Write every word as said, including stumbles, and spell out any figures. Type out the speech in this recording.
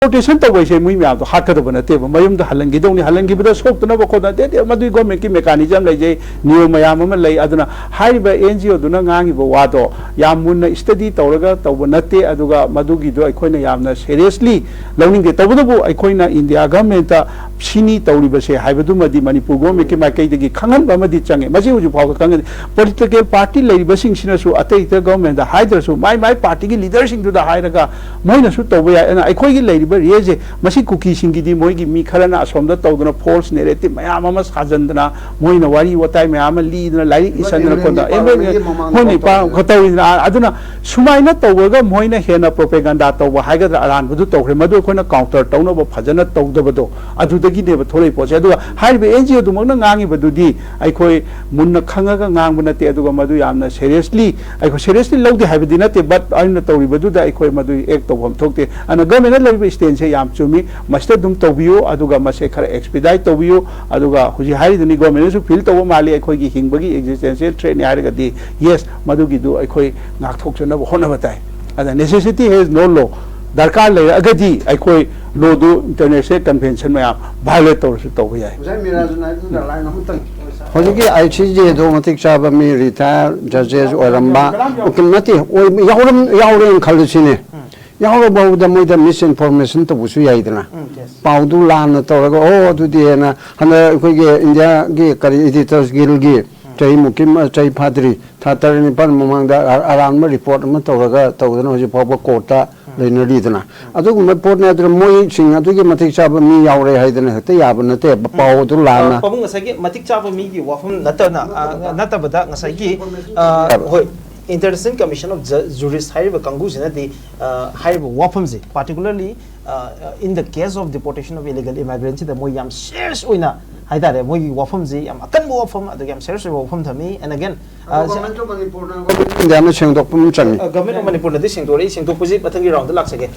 ꯗꯤꯄꯣꯔꯇꯦꯁꯟ ꯇꯧꯕꯩꯁꯦ ꯃꯤ ꯃꯌꯥꯝꯗꯣ ꯍꯥꯠꯀꯗꯕ ꯅꯠꯇꯦꯕ, ꯃꯌꯨꯝꯗ ꯍꯜꯍꯟꯈꯤꯗꯧꯅꯤ, ꯍꯜꯍꯟꯈꯤꯕꯗ ꯁꯣꯛꯇꯅꯕ ꯈꯣꯠꯇꯅ ꯅꯠꯇꯦ, ꯃꯗꯨꯒꯤ ꯒꯣꯔꯃꯦꯟꯠꯀꯤ ꯃꯦꯀꯥꯅꯤꯖꯝ ꯂꯩꯖꯩ, ꯅꯤꯌꯣꯝ ꯃꯌꯥꯝ ꯑꯃ ꯂꯩ꯫ ꯑꯗꯨꯅ ꯍꯥꯏꯔꯤꯕ ꯑꯦꯟ ꯖꯤ ꯑꯣꯗꯨꯅ ꯉꯥꯡꯉꯤꯕ ꯋꯥꯗꯣ ꯌꯥꯝ ꯃꯨꯟꯅ ꯁ꯭ꯇꯗꯤ ꯇꯧꯔꯒ ꯇꯧꯕ ꯅꯠꯇꯦ, ꯑꯗꯨꯒ ꯃꯗꯨꯒꯤꯗꯣ ꯑꯩꯈꯣꯏꯅ ꯌꯥꯝꯅ ꯁꯦꯔꯤꯌꯁꯂꯤ ꯂꯧꯅꯤꯡꯗꯦ꯫ ꯇꯧꯕꯇꯕꯨ ꯑꯩꯈꯣꯏꯅ ꯏꯟꯗꯤꯌꯥ ꯒꯣꯔꯃꯦꯟꯠꯇ ꯁꯤꯅꯤ ꯇꯧꯔꯤꯕꯁꯦ ꯍꯥꯏꯕꯗꯨꯃꯗꯤ ꯃꯅꯤꯄꯨꯔ ꯒꯣꯔꯃꯦꯟꯠꯀꯤ ꯃꯥꯏꯀꯩꯗꯒꯤ ꯈꯪꯍꯟꯕ ꯑꯃꯗꯤ ꯆꯪꯉꯦ꯫ ꯃꯁꯤ ꯍꯧꯖꯤꯛ ꯐꯥꯎꯕ ꯈꯪꯍꯟꯗꯦ꯫ ꯄꯣꯂꯤꯇꯤꯀꯦꯜ ꯄꯥꯔꯇꯤ ꯂꯩꯔꯤꯕꯁꯤꯡꯁꯤꯅꯁꯨ ꯑꯇꯩ ꯑꯇꯩ ꯒꯣꯔꯃꯦꯟꯠꯇ ꯍꯥꯏꯗ꯭ꯔꯁꯨ ꯃꯥꯏ ꯃꯥꯏ ꯄꯥꯔꯇꯤꯒꯤ ꯂꯤꯗꯔꯁꯤꯡꯗꯨꯗ ꯍꯥꯏꯔꯒ ꯃꯣꯏꯅꯁꯨ ꯇꯧꯕ ꯌꯥꯏ꯫ ꯑꯗꯨꯅ ꯑꯩꯈꯣꯏꯒꯤ ꯂꯩꯔꯤꯕ ꯔꯦꯁꯦ, ꯃꯁꯤ ꯀꯨꯀꯤꯁꯤꯡꯒꯤꯗꯤ ꯃꯣꯏꯒꯤ ꯃꯤ ꯈꯔꯅ ꯑꯁꯣꯝꯗ ꯇꯧꯗꯅ ꯐꯣꯜꯁ ꯅꯦꯔꯦꯇꯤꯚ ꯃꯌꯥꯝ ꯑꯃ ꯁꯥꯖꯟꯗꯅ ꯃꯣꯏꯅ ꯋꯥꯔꯤ ꯋꯥꯇꯥꯏ ꯃꯌꯥꯝ ꯑꯃ ꯂꯤꯗꯅ ꯂꯥꯏꯔꯤꯛ ꯏꯁꯟꯗꯅ ꯈꯣꯠꯇꯅ ꯑꯦꯝ ꯑꯦꯜ ꯑꯦ ꯍꯣꯏꯅ ꯏꯄꯥ ꯇꯧꯔꯤꯗꯅ꯫ ꯑꯗꯨꯅ ꯁꯨꯃꯥꯏꯅ ꯇꯧꯔꯒ ꯃꯣꯏꯅ ꯍꯦꯟꯅ ꯄ꯭ꯔꯣꯄꯦꯒꯟꯗꯥ ꯇꯧꯕ ꯍꯥꯏꯒꯗ꯭ꯔꯥ, ꯑꯔꯥꯟꯕꯗꯨ ꯇꯧꯈ꯭ꯔꯦ꯫ ꯃꯗꯨ ꯑꯩꯈꯣꯏꯅ ꯀꯥꯎꯟꯇꯔ ꯇꯧꯅꯕ ꯐꯖꯅ ꯇꯧꯗꯕꯗꯣ ꯑꯗꯨꯗꯒꯤꯅꯦꯕ ꯊꯣꯛꯂꯛꯏ ꯄꯣꯠꯁꯦ꯫ ꯑꯗꯨꯒ ꯍꯥꯏꯔꯤꯕ ꯑꯦꯟ ꯖꯤ ꯑꯣꯗꯨꯃꯛꯅ ꯉꯥꯡꯉꯤꯕꯗꯨꯗꯤ ꯑꯩꯈꯣꯏ ꯃꯨꯟꯅ ꯈꯪꯉꯒ ꯉꯥꯡꯕ ꯅꯠꯇꯦ, ꯑꯗꯨꯒ ꯃꯗꯨ ꯌꯥꯝꯅ ꯁꯦꯔꯤꯌꯁꯂꯤ, ꯑꯩꯈꯣꯏ ꯁꯦꯔꯤꯌꯁꯂꯤ ꯂꯧꯗꯦ ꯍꯥꯏꯕꯗꯤ ꯅꯠꯇꯦ, ꯕꯠ ꯑꯩꯅ ꯇꯧꯔꯤꯕꯗꯨꯗ ꯑꯩꯈꯣꯏ ꯃꯗꯨ ꯑꯦꯛ ꯇꯧꯐꯝ ꯊꯣꯛꯇꯦ꯫ ꯑꯗꯨꯅ ꯒꯣꯔꯃꯦꯟꯠꯅ ꯂꯧꯔꯤꯕ ꯁ꯭ꯇꯦꯟꯁꯦ ꯌꯥꯝ ꯆꯨꯝꯃꯤ, ꯃꯁꯤꯗ ꯑꯗꯨꯝ ꯇꯧꯕꯤꯌꯨ, ꯑꯗꯨꯒ ꯃꯁꯦ ꯈꯔ ꯑꯦꯛꯁꯄꯤꯗꯥꯏꯠ ꯇꯧꯕꯤꯌꯨ꯫ ꯑꯗꯨꯒ ꯍꯧꯖꯤꯛ ꯍꯥꯏꯔꯤꯗꯨꯅꯤ, ꯒꯣꯔꯃꯦꯟꯠꯅꯁꯨ ꯐꯤꯜ ꯇꯧꯕ ꯃꯥꯜꯂꯤ, ꯑꯩꯈꯣꯏꯒꯤ ꯍꯤꯡꯕꯒꯤ ꯑꯦꯛꯖꯤꯁꯇꯦꯟꯁꯤꯌꯦꯜ ꯊ꯭ꯔꯦꯠꯅꯤ ꯍꯥꯏꯔꯒꯗꯤ, ꯌꯦꯁ, ꯃꯗꯨꯒꯤꯗꯨ ꯑꯩꯈꯣꯏ ꯉꯥꯛꯊꯣꯛꯆꯅꯕ ꯍꯣꯠꯅꯕ ꯇꯥꯏ꯫ ꯑꯗ necessity has no law, ꯗꯔꯀꯥꯔ ꯂꯩꯔꯒꯗꯤ ꯑꯩꯈꯣꯏ ꯂꯣꯗꯨ, ꯏꯟꯇꯔꯅꯦꯁꯅꯦꯜ ꯀꯟꯚꯦꯟꯁꯟ ꯃꯌꯥꯝ ꯚꯥꯏꯑꯣꯂꯦꯠ ꯇꯧꯔꯁꯨ ꯇꯧꯕ ꯌꯥꯏ꯫ ꯑꯣꯖꯥ ꯃꯤꯔꯥꯖꯅ ꯑꯗꯨꯗ ꯂꯥꯏꯟ ꯑꯃꯇꯪ꯫ ꯍꯧꯖꯤꯛꯀꯤ ꯑꯥꯏ ꯁꯤ ꯖꯦꯗꯣ ꯃꯇꯤꯛ ꯆꯥꯕ ꯃꯤ ꯔꯤꯇꯥꯌꯔ ꯖꯖꯦꯁ ꯑꯣꯏꯔꯝꯕ, ꯎꯀꯤꯜ ꯅꯠꯇꯦ, ꯑꯣꯏ-, ꯌꯥꯎꯔꯝ-, ꯌꯥꯎꯔꯦꯅ ꯈꯜꯂꯁꯤꯅꯦ꯫ ꯌꯥꯎꯔꯐꯥꯎꯗ ꯃꯣꯏꯗ ꯃꯤꯁꯏꯟꯐꯣꯔꯃꯦꯁꯟ ꯇꯧꯕꯁꯨ ꯌꯥꯏꯗꯅ꯫ ꯎꯝ, yes. ꯄꯥꯎꯗꯨ ꯂꯥꯟꯅ ꯇꯧꯔꯒ, "ꯑꯣ, ꯑꯗꯨꯗꯤ" ꯍꯥꯏꯅ ꯍꯟꯗꯛ ꯑꯩꯈꯣꯏꯒꯤ ꯏꯟꯗꯤꯌꯥꯒꯤ ꯀꯔꯤ, ꯏꯗꯤꯇꯔꯁ ꯒꯤꯜꯒꯤ ꯆꯍꯤ ꯃꯨꯛꯀꯤ ꯃ-, ꯆꯍꯤ ꯐꯥꯗ꯭ꯔꯤ, ꯊꯥ ꯇꯔꯦꯠ ꯅꯤꯄꯥꯜ ꯃꯃꯥꯡꯗ ꯑ-, ꯑꯔꯥꯟꯕ ꯔꯤꯄꯣꯔꯠ ꯑꯃ ꯇꯧꯔꯒ ꯇꯧꯗꯅ ꯍꯧꯖꯤꯛ ꯐꯥꯎꯕ ꯀꯣꯔꯠꯇ ꯂꯩꯅꯔꯤꯗꯅ꯫ ꯑꯗꯨꯒꯨꯝꯕ ꯄꯣꯠꯅꯦ꯫ ꯑꯗꯨꯅ ꯃꯣꯏꯁꯤꯡ ꯑꯗꯨꯒꯤ ꯃꯇꯤꯛ ꯆꯥꯕ ꯃꯤ ꯌꯥꯎꯔꯦ ꯍꯥꯏꯗꯅ ꯍꯦꯛꯇ ꯌꯥꯕ ꯅꯠꯇꯦ꯫ ꯄꯥꯎ ꯑꯗꯨ ꯂꯥꯟꯅ꯫ ꯑ, ꯄꯥꯕꯨꯡ, ꯉꯁꯥꯏꯒꯤ ꯃꯇꯤꯛ ꯆꯥꯕ ꯃꯤꯒꯤ ꯋꯥꯐꯝ ꯅꯠꯇꯅ, ꯑ, ꯅꯠꯇꯕꯗ ꯉꯁꯥꯏꯒꯤ, ꯑ, ꯍꯣꯏ, International Commission of Ju-, Jurist ꯍꯥꯏꯔꯤꯕ ꯀꯥꯡꯕꯨꯁꯤꯅꯗꯤ, ꯑ, ꯍꯥꯏꯔꯤꯕ ꯋꯥꯐꯝꯁꯦ, particularly, ꯑ, in the case of deportation of illegal immigrant ꯁꯤꯗ ꯃꯣꯏ ꯌꯥꯝ ꯁꯤꯔꯤꯌꯁ ꯑꯣꯏꯅ ꯍꯥꯏꯇꯥꯔꯦ, ꯃꯣꯏꯒꯤ ꯋꯥꯐꯝꯁꯦ ꯌꯥꯝ ꯑꯀꯟꯕ ꯋꯥꯐꯝ, ꯑꯗꯨꯒ ꯌꯥꯝ ꯁꯤꯔꯤꯌꯁ ꯑꯣꯏꯕ ꯋꯥꯐꯝ ꯊꯝꯃꯤ꯫ And again, ꯑ, ꯑꯗꯣ ꯁꯤ- ꯒꯣꯔꯃꯦꯟ ꯑꯣꯐ ꯃꯅꯤꯄꯨꯔꯅ, ꯒꯣꯔꯃꯦꯟ ꯑꯣꯐ ꯏꯟꯗꯤꯌꯥꯅ ꯁꯦꯡꯗꯣꯛꯄ ꯑꯃ ꯆꯪꯉꯤ꯫ ꯑ, ꯒꯣꯔꯃꯦꯟ ꯑꯣꯐ ꯃꯅꯤꯄꯨꯔꯅꯗꯤ ꯁꯦꯡꯗꯣꯔꯛꯏ, ꯁꯦꯡꯗꯣꯛꯄꯁꯤ ꯃꯊꯪꯒꯤ ꯔꯥꯎꯟꯗ ꯂꯥꯛꯆꯒꯦ꯫